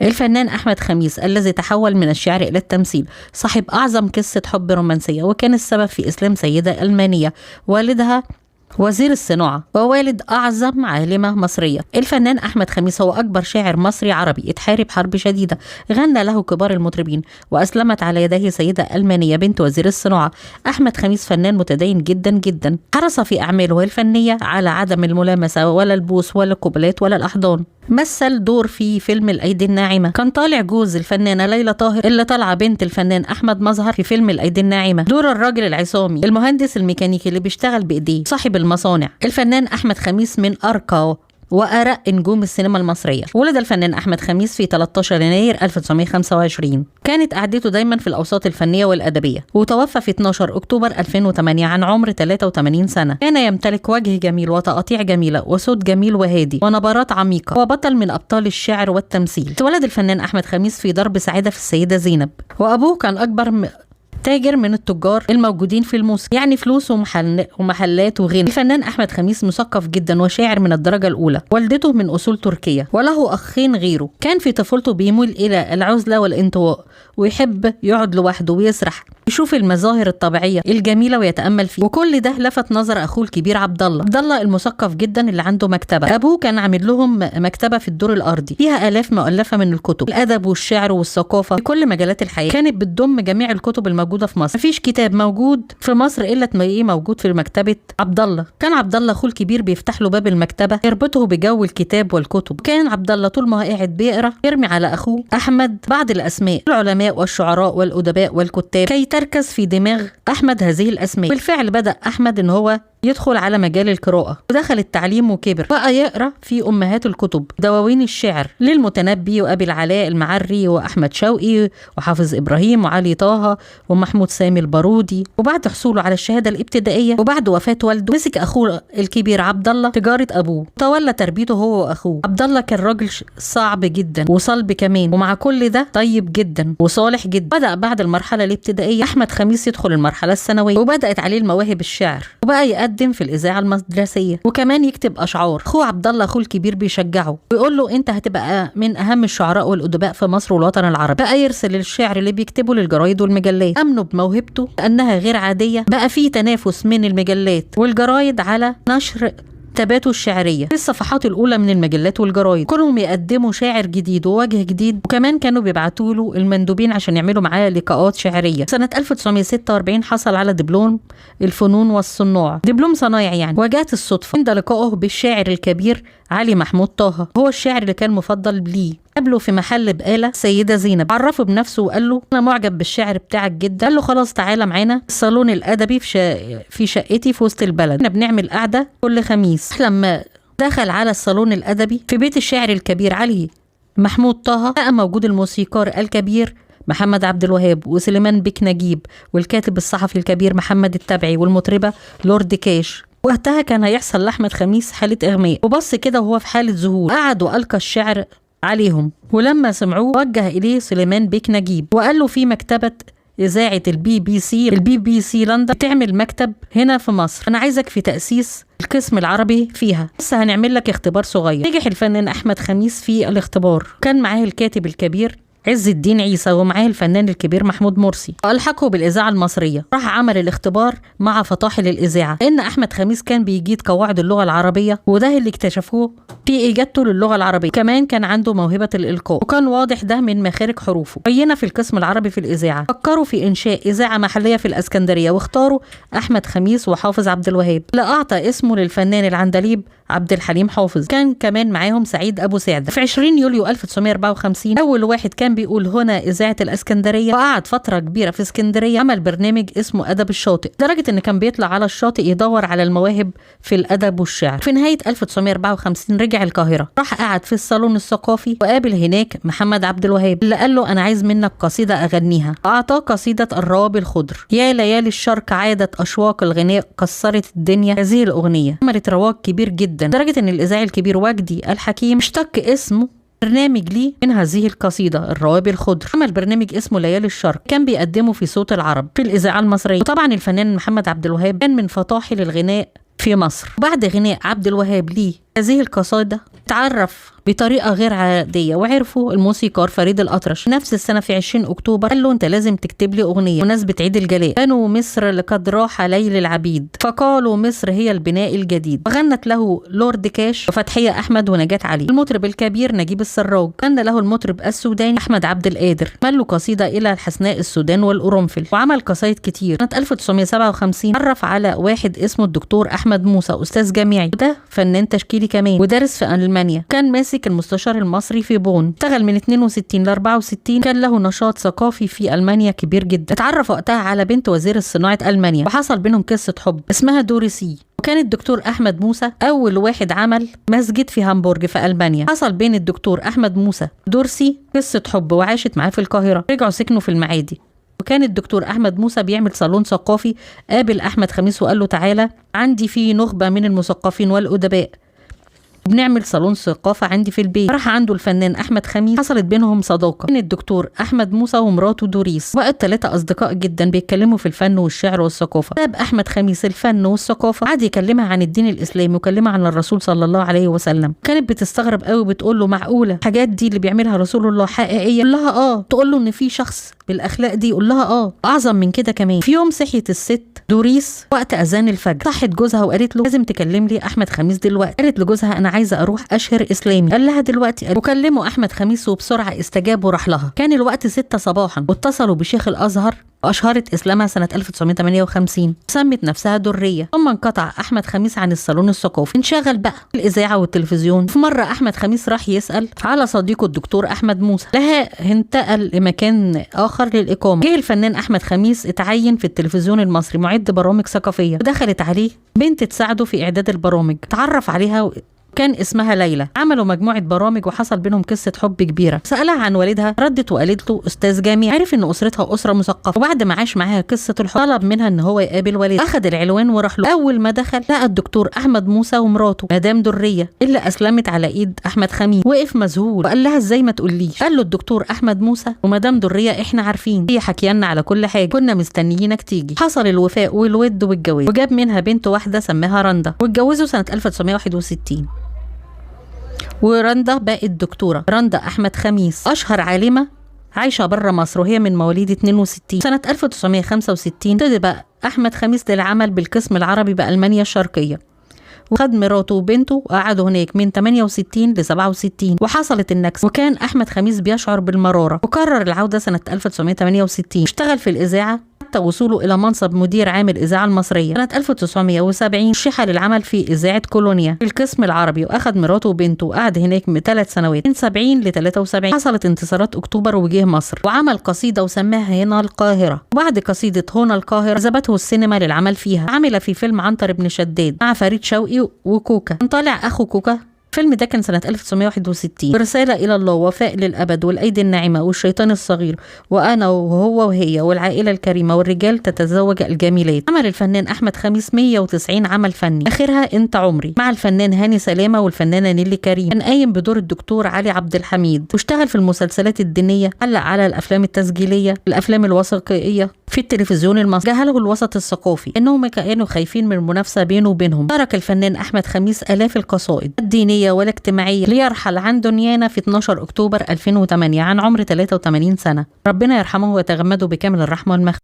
الفنان أحمد خميس الذي تحول من الشعر إلى التمثيل صاحب أعظم قصة حب رومانسية، وكان السبب في إسلام سيدة ألمانية والدها وزير الصناعة ووالد أعظم عالمة مصرية. الفنان أحمد خميس هو أكبر شاعر مصري عربي اتحارب حرب شديدة غنى له كبار المطربين، وأسلمت على يديه سيدة ألمانية بنت وزير الصناعة. أحمد خميس فنان متدين جدا جدا، حرص في أعماله الفنية على عدم الملامسة ولا البوس ولا القبلات ولا الأحضان. مثل دور في فيلم الأيدي الناعمة، كان طالع جوز الفنانة ليلى طاهر اللي طالعة بنت الفنان أحمد مظهر في فيلم الأيدي الناعمة، دور الراجل العصامي المهندس الميكانيكي اللي بيشتغل بإيديه صاحب المصانع. الفنان أحمد خميس من أرقى وأرق نجوم السينما المصرية. ولد الفنان أحمد خميس في 13 يناير 1925. كانت قعدته دايما في الأوساط الفنية والأدبية، وتوفى في 12 أكتوبر 2008 عن عمر 83 سنة. كان يمتلك وجه جميل وتقاطيع جميلة وصوت جميل وهادي ونبرات عميقة، وبطل من أبطال الشعر والتمثيل. اتولد الفنان أحمد خميس في درب سعادة في السيدة زينب، وأبوه كان أكبر تاجر من التجار الموجودين في الموسم، يعني فلوس ومحلات وغنى. الفنان أحمد خميس مثقف جدا وشاعر من الدرجة الأولى. والدته من أصول تركية وله أخين غيره. كان في طفولته بيميل إلى العزلة والانطواء، ويحب يقعد لوحده ويسرح يشوف المظاهر الطبيعية الجميلة ويتأمل فيه، وكل ده لفت نظر أخوه الكبير عبد الله. عبد الله المثقف جدا اللي عنده مكتبة. أبوه كان عامل لهم مكتبة في الدور الأرضي فيها آلاف مؤلفة من الكتب، الأدب والشعر والثقافة في كل مجالات الحياة. كانت بتضم جميع الكتب الموجودة في مصر. مفيش كتاب موجود في مصر إلا تلاقيه موجود في مكتبة عبد الله. كان عبد الله أخوه الكبير بيفتح له باب المكتبة يربطه بجو الكتاب والكتب. كان عبد الله طول ما هو قاعد بيقرأ يرمي على أخوه أحمد بعض الأسماء، العلماء والشعراء والأدباء والكتاب، كي تركز في دماغ أحمد هذه الأسماء. بالفعل بدأ أحمد إن هو يدخل على مجال القراءة، ودخل التعليم وكبر بقى يقرأ في أمهات الكتب، دواوين الشعر للمتنبي وأبي العلاء المعري وأحمد شوقي وحافظ إبراهيم وعلي طه ومحمود سامي البارودي. وبعد حصوله على الشهادة الابتدائية وبعد وفاة والده، مسك أخوه الكبير عبد الله تجارة أبوه، تولى تربيته هو وأخوه. عبد الله كان راجل صعب جدا وصلب كمان، ومع كل ده طيب جدا وصالح جدا. بدأ بعد المرحلة الابتدائية أحمد خميس يدخل المرحلة الثانوية، وبدأت عليه المواهب الشعر، وبقى يقدم في الإذاعة المدرسية وكمان يكتب أشعار. أخوه عبد الله أخوه الكبير بيشجعه ويقول له أنت هتبقى من أهم الشعراء والأدباء في مصر والوطن العربي. بقى يرسل الشعر اللي بيكتبه للجرايد والمجلات. أمنوا بموهبته لأنها غير عادية. بقى فيه تنافس من المجلات والجرايد على نشر كتاباته الشعرية في الصفحات الأولى من المجلات والجرايد. كلهم يقدموا شاعر جديد ووجه جديد، وكمان كانوا بيبعتوا له المندوبين عشان يعملوا معاه لقاءات شعرية. سنة 1946 حصل على دبلوم الفنون والصناع، دبلوم صنايعي يعني. وجاءت الصدفة عند لقائه بالشاعر الكبير علي محمود طه، هو الشاعر اللي كان مفضل ليه. قابله في محل بقالة سيدة زينب، عرفه بنفسه وقال له أنا معجب بالشعر بتاعك جدا. قال له خلاص تعالى معانا الصالون الأدبي في شقتي في وسط البلد، احنا بنعمل قعدة كل خميس. لما دخل على الصالون الأدبي في بيت الشاعر الكبير علي محمود طه، لقى موجود الموسيقار الكبير محمد عبد الوهاب وسليمان بك نجيب والكاتب الصحفي الكبير محمد التبعي والمطربة لورد كاش. وقتها كان هيحصل لأحمد خميس حالة إغماء، وبص كده وهو في حالة ذهول، قعد وألقى الشعر عليهم. ولما سمعوه وجه إليه سليمان بك نجيب وقال له في مكتبة إذاعة البي بي سي لندن تعمل مكتب هنا في مصر، أنا عايزك في تأسيس القسم العربي فيها، بس هنعمل لك اختبار صغير. نجح الفنان أحمد خميس في الاختبار، كان معاه الكاتب الكبير عز الدين عيسى ومعاه الفنان الكبير محمود مرسي، وألحقه بالإذاعة المصرية. راح عمل الاختبار مع فطاحل الإذاعة، لأن أحمد خميس كان بيجيد قواعد اللغة العربية، وده اللي اكتشفوه في إجادته للغة العربية. كمان كان عنده موهبة الإلقاء، وكان واضح ده من مخارج حروفه. عينه في القسم العربي في الإذاعة. فكروا في إنشاء إذاعة محلية في الإسكندرية، واختاروا أحمد خميس وحافظ عبد الوهاب، اللي أعطى اسمه للفنان العندليب عبد الحليم حافظ. كان كمان معاهم سعيد أبو سعدة. في 20 يوليو 1954 أول واحد كان بيقول هنا إذاعة الإسكندرية، وقعد فترة كبيرة في اسكندرية، عمل برنامج اسمه أدب الشاطئ، لدرجة إن كان بيطلع على الشاطئ يدور على المواهب في الأدب والشعر. في نهاية 1954 رجع القاهرة، راح قعد في الصالون الثقافي وقابل هناك محمد عبد الوهاب، اللي قال له أنا عايز منك قصيدة أغنيها. أعطاه قصيدة الروابي الخضر، يا ليالي الشرق عادت أشواق الغناء كسرت الدنيا. هذه الأغنية عملت رواج كبير جدا، لدرجة إن الإذاعي الكبير وجدي الحكيم اشتق اسمه برنامج ليه من هذه القصيدة الروابي الخضر. عمل برنامج اسمه ليالي الشرق، كان بيقدمه في صوت العرب في الإذاعة المصرية. وطبعا الفنان محمد عبد الوهاب كان من فطاحل الغناء في مصر. وبعد غناء عبد الوهاب ليه هذه القصيدة تعرف بطريقة غير عادية، وعرفوا الموسيقار فريد الأطرش. نفس السنة في 20 أكتوبر قال له أنت لازم تكتب لي أغنية مناسبة عيد الجلاء. بنوا مصر لقد راح ليل العبيد، فقالوا مصر هي البناء الجديد. وغنت له لورد كاش وفتحية أحمد ونجاة علي. المطرب الكبير نجيب السراج غنى له المطرب السوداني أحمد عبد القادر، عمل له قصيدة إلى الحسناء السودان والقرنفل، وعمل قصايد كتير. سنة 1957 عرف على واحد اسمه الدكتور أحمد موسى، أستاذ جامعي، وده فنان تشكيلي كمان، ودرس في ألمانيا. كان ماسك المستشار المصري في بون. اشتغل من 62 ل 64، كان له نشاط ثقافي في ألمانيا كبير جدا. اتعرف وقتها على بنت وزير الصناعة ألمانيا، وحصل بينهم قصة حب اسمها دوريسي. وكان الدكتور أحمد موسى أول واحد عمل مسجد في هامبورج في ألمانيا. حصل بين الدكتور أحمد موسى دورسي قصة حب، وعاشت معاه في القاهرة، رجعوا سكنوا في المعادي. وكان الدكتور أحمد موسى بيعمل صالون ثقافي. قابل أحمد خميس وقال له تعالى عندي في نخبة من المثقفين والأدباء، بنعمل صالون ثقافة عندي في البيت. راح عنده الفنان أحمد خميس، حصلت بينهم صداقة بين الدكتور أحمد موسى ومراته دوريس، وقت 3 أصدقاء جدا بيتكلموا في الفن والشعر والثقافة. ساب أحمد خميس الفن والثقافة، قعد يكلمها عن الدين الإسلامي وكلمها عن الرسول صلى الله عليه وسلم. كانت بتستغرب قوي، بتقول له معقولة الحاجات دي اللي بيعملها رسول الله حقيقية؟ قال لها آه. تقول له إن في شخص بالأخلاق دي؟ يقول لها آه، أعظم من كده كمان. في يوم صحيت الست دوريس وقت أذان الفجر، صحت جوزها وقالت له لازم تكلم لي أحمد خميس دلوقتي. قالت لجوزها أنا عايزة أروح أشهر إسلامي. قال لها دلوقتي. وكلموا أحمد خميس وبسرعة استجاب وراح لها. كان الوقت 6 صباحا، واتصلوا بشيخ الأزهر وأشهرت إسلامها سنة 1958، سمت نفسها درية. ثم انقطع أحمد خميس عن الصالون الثقافي، انشغل بقى الإذاعة والتلفزيون. في مرة أحمد خميس راح يسأل على صديقه الدكتور أحمد موسى، لها انتقل لمكان آخر للإقامة. جه الفنان أحمد خميس اتعين في التلفزيون المصري معد برامج ثقافية، ودخلت عليه بنت تساعده في إعداد البرامج، تعرف عليها كان اسمها ليلى. عملوا مجموعة برامج وحصل بينهم قصة حب كبيرة. سألها عن والدها، ردت وقالت له أستاذ جامعي. عرف إن أسرتها أسرة مثقفة، وبعد ما عاش معاها قصة الحب طلب منها إن هو يقابل والدها. أخذ العنوان وراح له. أول ما دخل لقى الدكتور أحمد موسى ومراته مدام درية اللي أسلمت على إيد أحمد خميس. وقف مذهول وقال لها إزاي ما تقوليش؟ قال له الدكتور أحمد موسى ومدام درية إحنا عارفين، هي حكينا على كل حاجة، كنا مستنيينك تيجي. حصل الوفاء والود والجواز، وجاب منها بنت واحدة سماها رندا، واتجوزوا سنة 1961. ورندا بقت دكتورة رندا أحمد خميس، أشهر عالمة عايشة برا مصر، وهي من مواليد 62. سنة 1965 ابتدى أحمد خميس للعمل بالقسم العربي بألمانيا الشرقية، وخد مراته وبنته وقعدوا هناك من 68 ل 67، وحصلت النكسة. وكان أحمد خميس بيشعر بالمرارة، وقرر العودة سنة 1968. اشتغل في الإذاعة حتى وصوله إلى منصب مدير عام الإذاعة المصرية. سنة 1970 رشح للعمل في إذاعة كولونيا في القسم العربي، وأخذ مراته وبنته وقعد هناك من 3 سنوات من 70 ل 73. حصلت انتصارات أكتوبر وجه مصر، وعمل قصيدة وسماها هنا القاهرة. وبعد قصيدة هنا القاهرة جذبته السينما للعمل فيها. عمل في فيلم عنتر بن شداد مع فريد شوقي وكوكا. طالع أخو كوكا. الفيلم ده كان سنة 1961. رسالة إلى الله، وفاء للأبد، والأيدي الناعمة، والشيطان الصغير، وأنا وهو وهي، والعائلة الكريمة، والرجال تتزوج الجميلات. عمل الفنان أحمد خميس 190 عمل فني، آخرها أنت عمري مع الفنان هاني سلامة والفنانة نيلي كريم. كان قايم بدور الدكتور علي عبد الحميد، واشتغل في المسلسلات الدينية، علق على الأفلام التسجيلية، الأفلام الوثائقية في التلفزيون المصري. جهله الوسط الثقافي إنهم كانوا خايفين من المنافسة بينه وبينهم. ترك الفنان أحمد خميس آلاف القصائد الدينية والاجتماعية ليرحل عن دنيانا في 12 أكتوبر 2008 عن عمر 83 سنة. ربنا يرحمه ويتغمده بكامل الرحمة والمغفرة.